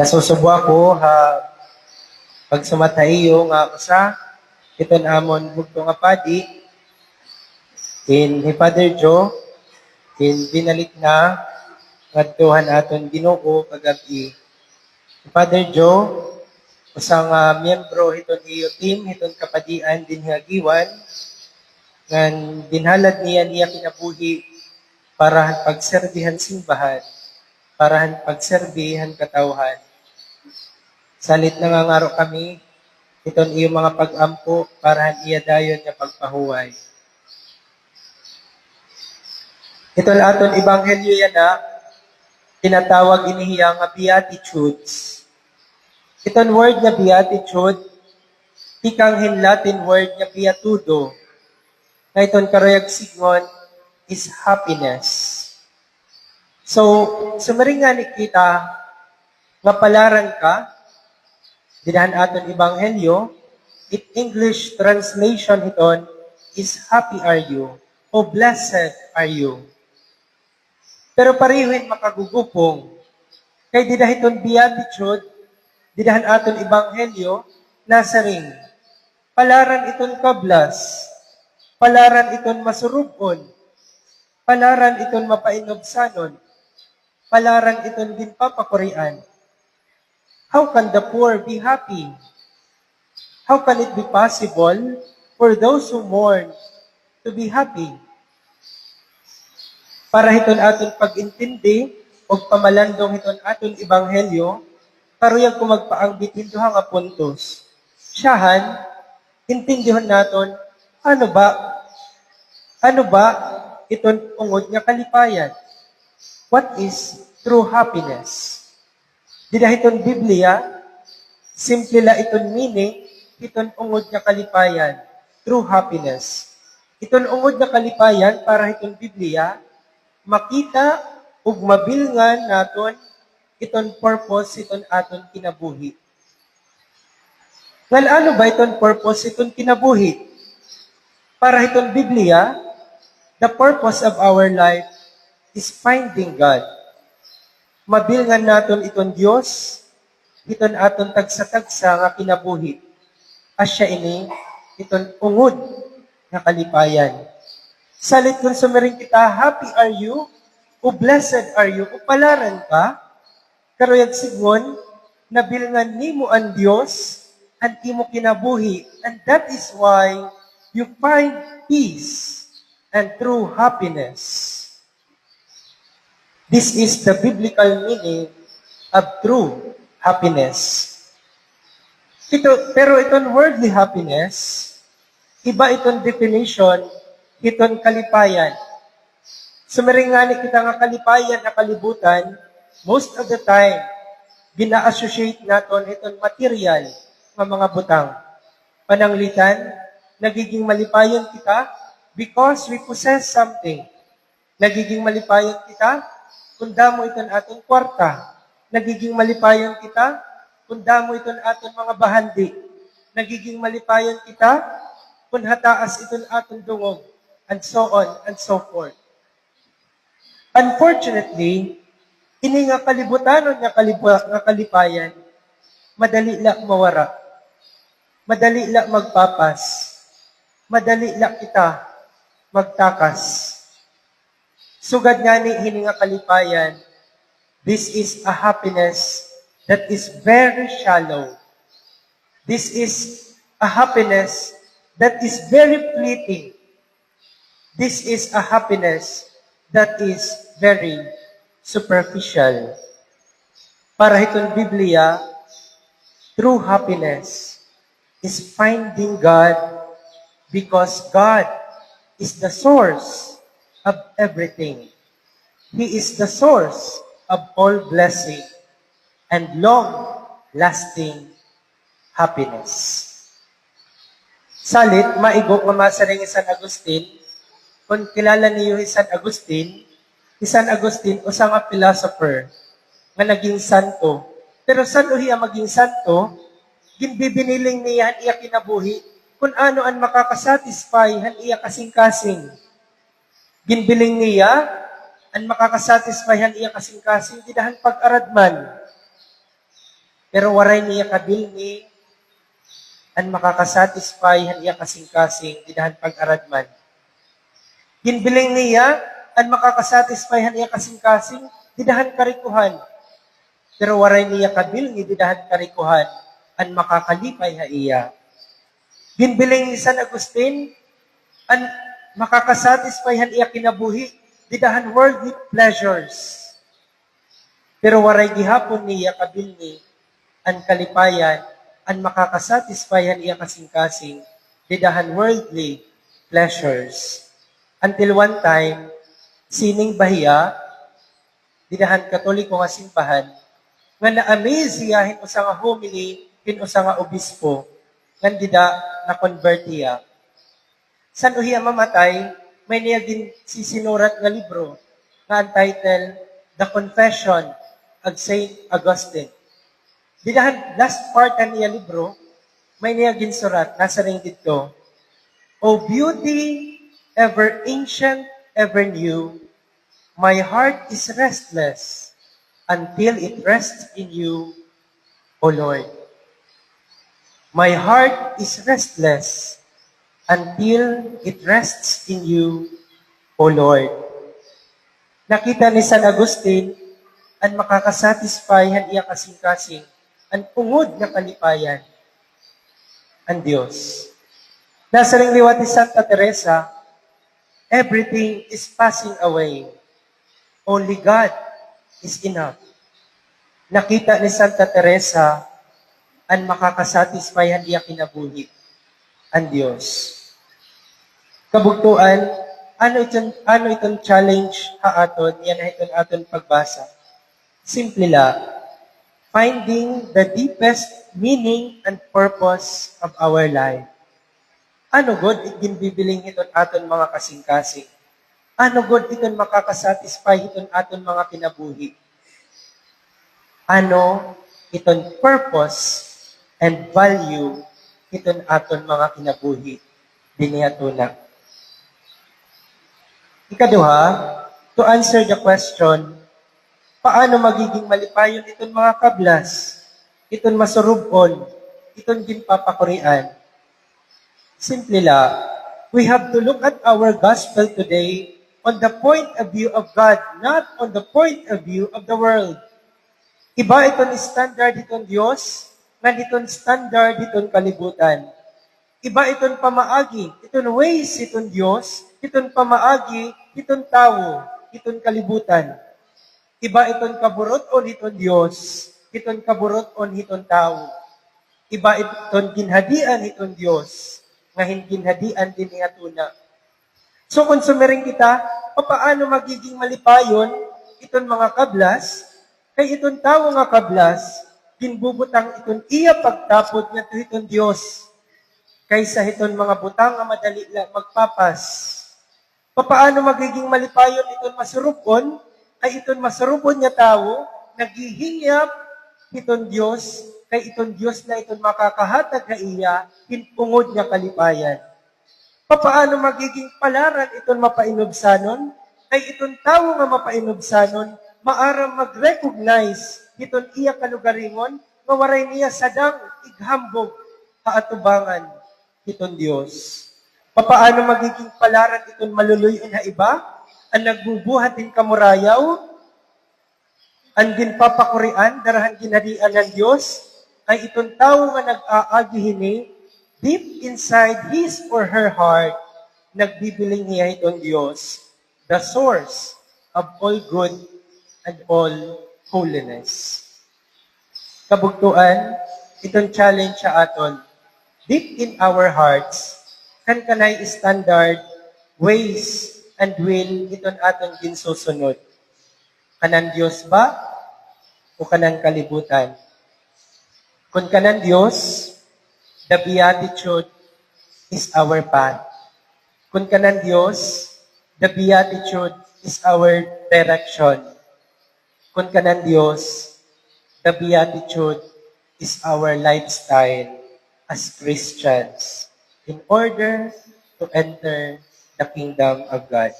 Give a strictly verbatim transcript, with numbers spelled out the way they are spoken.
Nasusubo ako ha pagsumat ha iyo nga usa hiton amon bugto nga padi, in hi Father Joe, in binalik na ngadto han aton Ginoo kagab-i. Hi Father Joe, usa nga miyembro hiton iyo team, hiton kapadian dinhi ha Guiuan, ngan ginhalad niya an iya kinabuhi para han pagserbi han simbahan, para han pagserbi han katawhan. Salit nangangaro kami hiton iyo mga pag-ampo para han iya dayon nga pagpahuway. Hiton aton ebanghelyo yana, tinatawag ini hiya nga Beatitudes. Hiton word nga Beatitude, tikang hin Latin word nga beatudo, nga iton karuyag sidngon is happiness. So, sumiring ngani kita nga palaran ka, dida han aton ebanghelyo, it English translation hiton is happy are you o blessed are you. Pero pareho hin makagugupong. Kay dida hiton Beatitude, dida han aton ebanghelyo, nasiring, palaran iton kablas, palaran iton masurub-on, palaran iton mapainubsanon, palaran iton ginpapakurian. How can the poor be happy? How can it be possible for those who mourn to be happy? Para hiton aton pag-intindi ug pamalandong hiton aton ebanghelyo, karuyag ko magpaangbit hin duha nga puntos. Syahan, intindihon naton, ano ba, ano ba iton ungod nga kalipayan? What is true happiness? Dida hiton Biblia, simple la iton meaning hiton ungod nga kalipayan, true happiness. Iton ungod nga kalipayan para hiton Biblia, makita ug mabilngan naton iton purpose hiton aton kinabuhi. Ngan ano ba iton purpose hiton kinabuhi? Para hiton Biblia, the purpose of our life is finding God. Mabilngan naton iton Dios hiton aton tagsa-tagsa nga kinabuhi. Asya ini iton ungod nga kalipayan. Salit kon sumiring kita, "Happy are you," o "Blessed are you," o palaran ka, karuyag sidngon, nabilngan nimo an Dios, an imo kinabuhi, and that is why you find peace and true happiness. This is the biblical meaning of true happiness. Ito, pero iton worldly happiness, iba iton definition hiton kalipayan. Sumiring ngani kita nga kalipayan ha kalibutan, most of the time, gina-associate naton hiton material nga mga butang. Pananglitan, nagiging malipayon kita because we possess something. Nagiging malipayon kita kon damo iton aton kwarta. Nagiging malipayon kita kon damo iton aton mga bahandi. Nagiging malipayon kita kon hataas iton aton dungog, and so on and so forth. Unfortunately, ini nga kalibutanon nga kalipa-, nga kalipayan, madali la mawara. Madali la magpapas. Madali la kita magtakas. Sugad ngani hini nga kalipayan, this is a happiness that is very shallow. This is a happiness that is very fleeting. This is a happiness that is very superficial. Para hiton Biblia, true happiness is finding God, because God is the source of everything. He is the source of all blessing and long-lasting happiness. Salit, maigo nga masiring hi San Agustin, kon kilala niyo hi San Agustin, hi San Agustin, usa nga philosopher nga naging santo. Pero san-o hiya maging santo, ginbibiniling niya an iya kinabuhi kon ano an makaka-satisfy han iya kasingkasing. Ginbiling niya an makaka-satisfy han iya kasingkasing dida han pag-aradman. Pero waray niya kabilngi an makakasatisfy han iya kasingkasing dida han pag-aradman. Ginbiling niya an makakasatisfy han iya kasingkasing dida han karikohan. Pero waray niya kabilngi dida han karikohan an makakalipay ha iya. Ginbiling ni San Agustin an makakasatisfy han iya kinabuhi dida han worldly pleasures. Pero waray gihapon niya kabilngi an kalipayan, an makakasatisfy han iya kasingkasing dida han worldly pleasures. Until one time, sining ba hiya dida han Katoliko nga simbahan, nga na-amaze hiya hin usa nga homily hin usa nga obispo, ngan dida na-convert hiya. San-o hiya mamatay, may niya ginsisinurat nga libro nga an title, The Confession of Saint Augustine. Dida han last part han iya libro, may niya ginsurat, nasiring didto, "O beauty, ever ancient, ever new, my heart is restless until it rests in you, O Lord. My heart is restless until it rests in you, O Lord." Nakita ni San Agustin an makakasatisfy han iya kasingkasing, an ungod nga kalipayan, an Dios. Nasiring liwat ni Santa Teresa, "Everything is passing away. Only God is enough." Nakita ni Santa Teresa an makakasatisfy han iya kinabuhi, an Dios. Kabugtoan, ano iton, ano iton challenge ha aton, yana ha iton aton pagbasa? Simple la, finding the deepest meaning and purpose of our life. Ano gud it ginbibiling hiton aton mga kasingkasing? Ano gud iton makakasatisfy hiton aton mga kinabuhi? Ano iton purpose and value hiton aton mga kinabuhi dinhi ha tuna? Ikaduha, to answer the question, paano magiging malipayon iton mga kablas, iton masurub-on, iton ginpapakurian? Simple la, we have to look at our gospel today on the point of view of God, not on the point of view of the world. Iba iton standard hiton Dios, ngan hiton standard hiton kalibutan. Iba iton pamaagi, iton ways hiton Dios, hiton pamaagi hiton tawo, hiton kalibutan. Iba iton kaburut-on hiton Dios, hiton kaburut-on hiton tawo. Iba iton ginhadian hiton Dios, nga hin-, ginhadian dinhi ha tuna. So, kon sumiring kita, papaano magiging malipayon iton mga kablas? Kay iton tawo nga kablas, ginbubutang iton iya pagtapod ngadto hiton Dios, kaysa hiton mga butang nga madali la magpapas. Papaano magiging malipayon iton masurub-on? Kay iton masurub-on nga tawo, naghihingyap hiton Dios, kay iton Dios la iton makakahatag ha iya hin ungod nga kalipayan. Papaano magiging palaran iton mapainubsanon? Kay iton tawo nga mapainubsanon, maaram mag-recognize hiton iya kalugaringon nga waray niya sadang ighambog ha atubangan hiton Dios. Papaano magiging palaran iton maluluy-on ha iba, an nagbubuhat hin kamurayaw, an ginpapakurian, dara han ginhadian han Dios? Kay iton tawo nga nag-aagi hini, deep inside his or her heart, nagbibiling hiya hiton Dios, the source of all good and all holiness. Kabugtoan, iton challenge ha aton, deep in our hearts, kan kanay standard, ways, and will iton aton ginsusunod? Kanan Dios ba o kanan kalibutan? Kon kanan Dios, the beatitude is our path. Kon kanan Dios, the beatitude is our direction. Kon kanan Dios, the beatitude is our lifestyle as Christians in order to enter the kingdom of God.